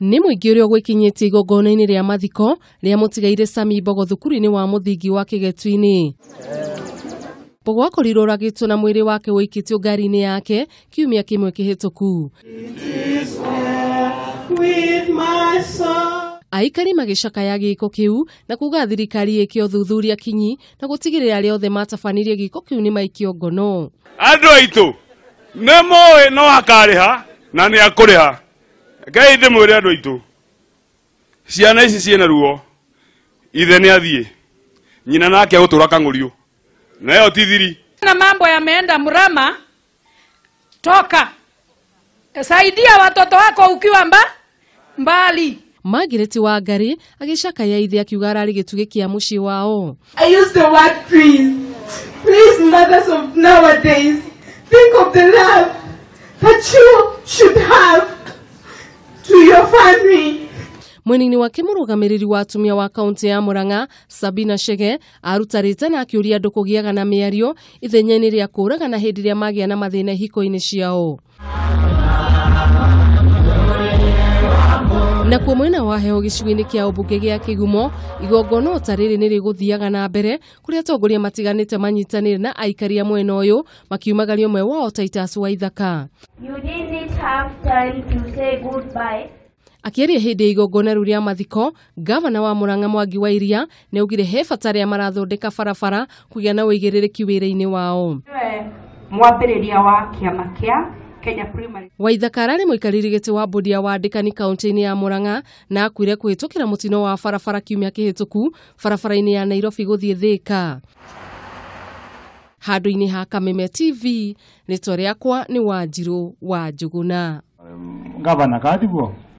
Nĩ mũingĩ ũrĩa ũgwĩkinyĩtie igongona-inĩ rĩa mathiko rĩa mũtigaire Sami Mbogo thukuru-inĩ wa mũthingi wa Kĩgetuinĩ. Mbogo akorirwo oragĩtwo na mwĩrĩ wake ũikĩtio ngari-inĩ yake kiumia kĩmwe kĩhĩtũku. Aikari magĩcakaya gĩko kĩu na kuga thirikari ĩke ũthuthuria kinyi na gũtigĩrĩra arĩa othe matabanirie gĩko kĩu nĩ maikio ngono. Andũ aitũ nĩ moĩ no akarĩha na nĩ akũrĩha. Ngai ndĩmwĩre andũ aitũ, ciana ici ciĩna ruo, ithe nĩ athiĩ, nyina nake agũtũra kang'ũriũ, na ĩyo ti thiri. Na mambo yameenda mrama, toka saidia watoto wako ukiwa mbali. Margaret Wangari agĩcakaya ithe akiuga ararĩ gĩtugĩ kĩa mũciĩ wao. I use the word please. Please, mothers of nowadays, think of the love that you should have to your family. Mwena-inĩ wake mũrũgamĩrĩri wa atumia wa kaunti ya Murang'a Sabina Chege aruta rĩtana akĩũria andũ kũgĩaga na mĩario ithenya-inĩ rĩa kũũragana hĩndĩ ĩrĩa magĩa na mathĩna ihiko-inĩ ciao. Nakuo mwena wa heho gĩcigo-inĩ kĩa ũmbunge gĩa Kĩgumo igongona ta rĩrĩ nĩ rĩgũthiaga na mbere kũrĩa atongoria matiganĩte manyitanĩire na aikari a mwena ũyũ makiumagaria ũmwe wao Titus Waithaka. You didn't have time to say goodbye. Akĩaria hĩndĩ ya igongona rĩu rĩa mathiko, gavana wa Murang'a Mwangi wa Iria nĩ augire he bata arĩa marathondeka barabara kũgĩa na ũigĩrĩrĩki wĩra-inĩ wao. Mwambĩrĩria wa kĩama kĩa Kenya Primary. Waithaka ararĩ mũikarĩri gĩtĩ wa bodi ya wandĩkani kaunti-inĩ ya Murang'a na akuire kũhĩtũkĩra mũtino wa barabara kiumia kĩhĩtũku barabara-inĩ ya Nairobi gũthiĩ Thĩka. Handũ-inĩ ha Kameme TV, rĩtwa rĩakwa nĩ Wanjirũ wa Njũgũna. Gavana katiguo.